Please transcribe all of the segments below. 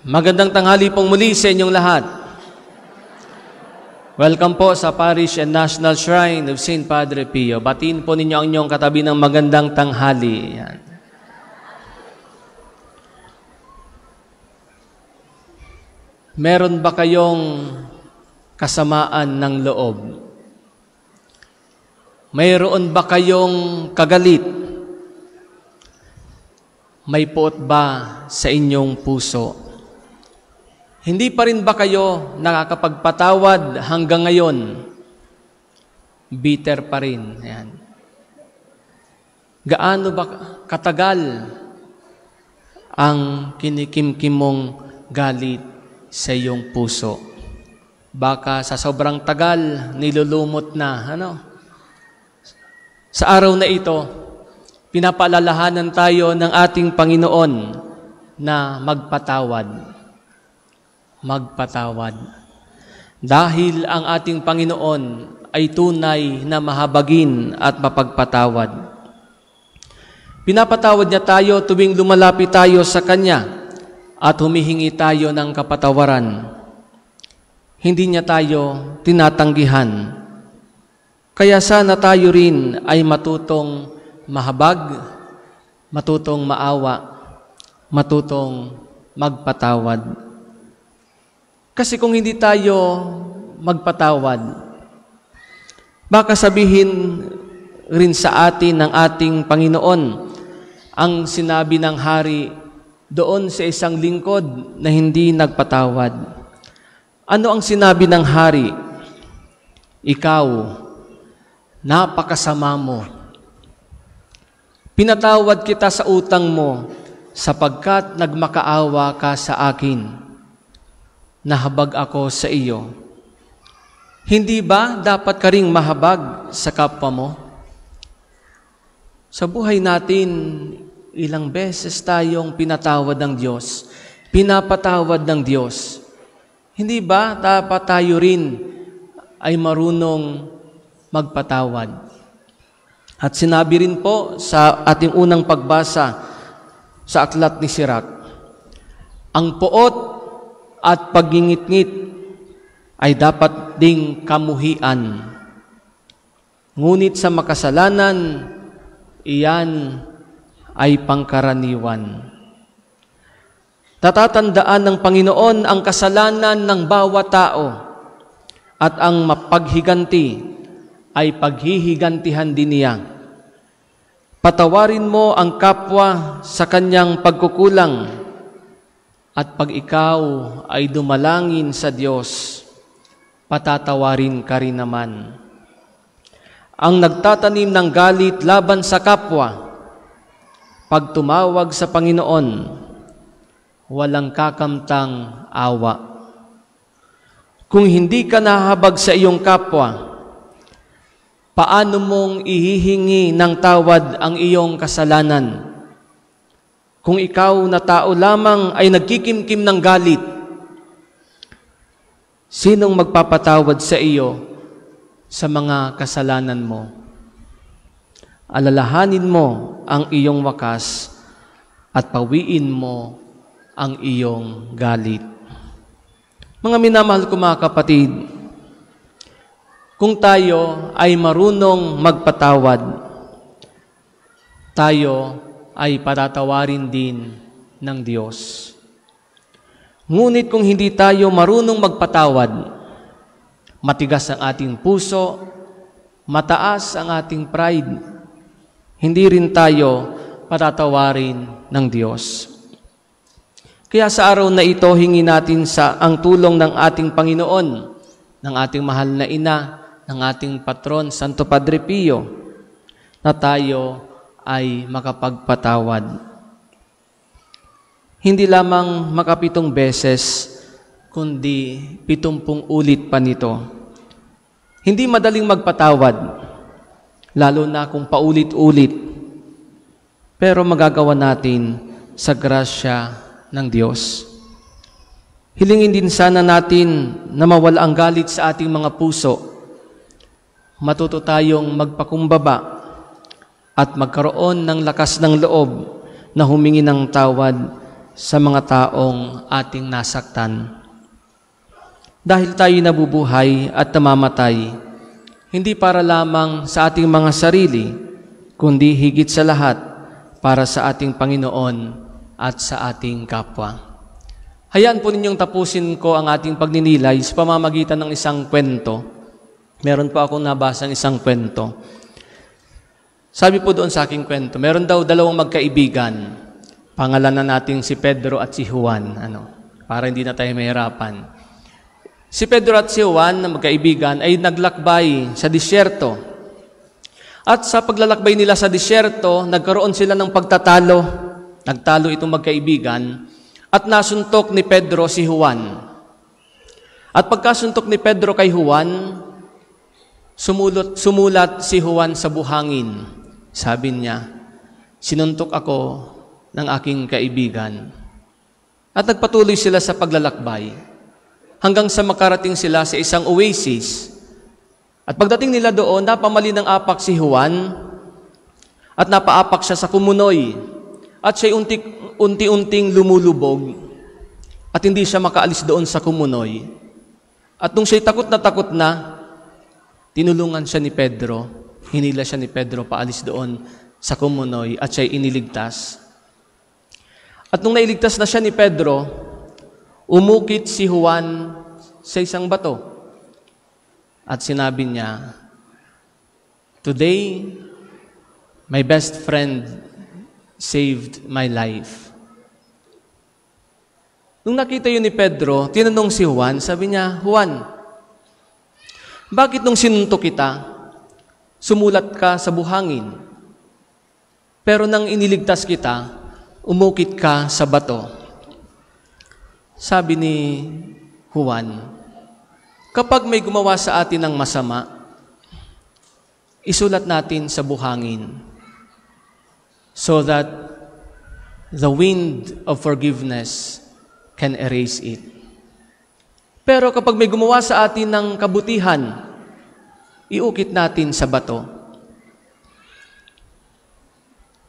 Magandang tanghali pong muli sa inyong lahat. Welcome po sa Parish and National Shrine of St. Padre Pio. Batiin po ninyo ang inyong katabi ng magandang tanghali. Yan. Meron ba kayong kasamaan ng loob? Mayroon ba kayong kagalit? May puot ba sa inyong puso? Hindi pa rin ba kayo nakakapagpatawad hanggang ngayon? Bitter pa rin. Ayan. Gaano ba katagal ang kinikimkim mong galit sa iyong puso? Baka sa sobrang tagal, nilulumot na. Sa araw na ito, pinapaalalahanan tayo ng ating Panginoon na magpatawad. Magpatawad. Dahil ang ating Panginoon ay tunay na mahabagin at mapagpatawad. Pinapatawad niya tayo tuwing lumalapit tayo sa Kanya at humihingi tayo ng kapatawaran. Hindi niya tayo tinatanggihan. Kaya sana tayo rin ay matutong mahabag, matutong maawa, matutong magpatawad. Kasi kung hindi tayo magpatawad, baka sabihin rin sa atin ng ating Panginoon ang sinabi ng hari doon sa isang lingkod na hindi nagpatawad. Ano ang sinabi ng hari? Ikaw, napakasama mo. Pinatawad kita sa utang mo sapagkat nagmakaawa ka sa akin. Nahabag ako sa iyo. Hindi ba dapat ka ring mahabag sa kapwa mo? Sa buhay natin, ilang beses tayong pinatawad ng Diyos, pinapatawad ng Diyos. Hindi ba dapat tayo rin ay marunong magpatawad? At sinabi rin po sa ating unang pagbasa sa aklat ni Sirach, ang poot at pagngingit-ngit ay dapat ding kamuhian. Ngunit sa makasalanan, iyan ay pangkaraniwan. Tatatandaan ng Panginoon ang kasalanan ng bawat tao at ang mapaghiganti ay paghihigantihan din niya. Patawarin mo ang kapwa sa kanyang pagkukulang. At pag ikaw ay dumalangin sa Diyos, patatawarin ka rin naman. Ang nagtatanim ng galit laban sa kapwa, pag tumawag sa Panginoon, walang kakamtang awa. Kung hindi ka nahabag sa iyong kapwa, paano mong ihihingi ng tawad ang iyong kasalanan? Kung ikaw na tao lamang ay nagkikimkim ng galit, sinong magpapatawad sa iyo sa mga kasalanan mo? Alalahanin mo ang iyong wakas at pawiin mo ang iyong galit. Mga minamahal ko mga kapatid, kung tayo ay marunong magpatawad, tayo ay patatawarin din ng Diyos. Ngunit kung hindi tayo marunong magpatawad, matigas ang ating puso, mataas ang ating pride, hindi rin tayo patatawarin ng Diyos. Kaya sa araw na ito, hingi natin ang tulong ng ating Panginoon, ng ating mahal na ina, ng ating patron, Santo Padre Pio, na tayo ay makapagpatawad. Hindi lamang makapitong beses, kundi 70 ulit pa nito. Hindi madaling magpatawad, lalo na kung paulit-ulit. Pero magagawa natin sa grasya ng Diyos. Hilingin din sana natin na mawala ang galit sa ating mga puso. Matuto tayong magpakumbaba at magkaroon ng lakas ng loob na humingi ng tawad sa mga taong ating nasaktan. Dahil tayo nabubuhay at namamatay, hindi para lamang sa ating mga sarili, kundi higit sa lahat para sa ating Panginoon at sa ating kapwa. Hayaan po ninyong tapusin ko ang ating pagninilay sa pamamagitan ng isang kwento. Meron po akong nabasang isang kwento. Sabi po doon sa aking kwento, meron daw dalawang magkaibigan. Pangalanan natin si Pedro at si Juan, para hindi na tayo mahirapan. Si Pedro at si Juan na magkaibigan ay naglakbay sa disyerto. At sa paglalakbay nila sa disyerto, nagkaroon sila ng pagtatalo. Nagtalo itong magkaibigan at nasuntok ni Pedro si Juan. At pagkasuntok ni Pedro kay Juan, sumulat si Juan sa buhangin. Sabi niya, sinuntok ako ng aking kaibigan. At nagpatuloy sila sa paglalakbay hanggang sa makarating sila sa isang oasis. At pagdating nila doon, napamali ng apak si Juan at napaapak siya sa kumunoy. At siya'y unti-unting lumulubog at hindi siya makaalis doon sa kumunoy. At nung siya'y takot na, tinulungan siya ni Pedro, hinila siya ni Pedro paalis doon sa kumunoy at siya'y iniligtas. At nung nailigtas na siya ni Pedro, umukit si Juan sa isang bato at sinabi niya, "Today, my best friend saved my life." Nung nakita yun ni Pedro, tinanong si Juan, sabi niya, "Juan, bakit nung sinuntok kita, sumulat ka sa buhangin? Pero nang iniligtas kita, umukit ka sa bato." Sabi ni Juan, kapag may gumawa sa atin ng masama, isulat natin sa buhangin so that the wind of forgiveness can erase it. Pero kapag may gumawa sa atin ng kabutihan, iukit natin sa bato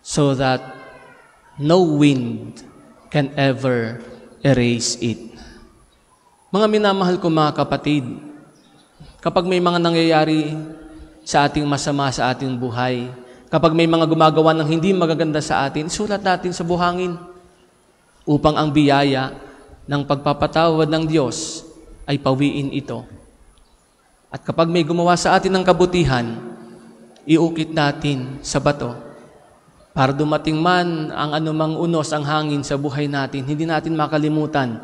so that no wind can ever erase it. Mga minamahal ko mga kapatid, kapag may mga nangyayari sa ating masama sa ating buhay, kapag may mga gumagawa ng hindi magaganda sa atin, sulat natin sa buhangin upang ang biyaya ng pagpapatawad ng Diyos ay pawiin ito. At kapag may gumawa sa atin ng kabutihan, iukit natin sa bato para dumating man ang anumang unos ang hangin sa buhay natin, hindi natin makalimutan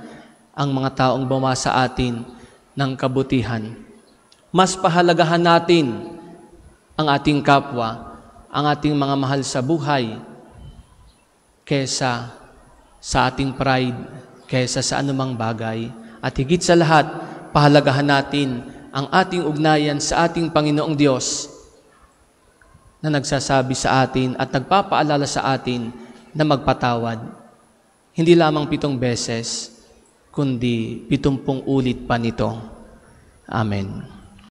ang mga taong gumawa sa atin ng kabutihan. Mas pahalagahan natin ang ating kapwa, ang ating mga mahal sa buhay, kesa sa ating pride, kesa sa anumang bagay. At higit sa lahat, pahalagahan natin ang ating ugnayan sa ating Panginoong Diyos, na nagsasabi sa atin at nagpapaalala sa atin na magpatawad. Hindi lamang 7 beses, kundi 70 ulit pa nito. Amen.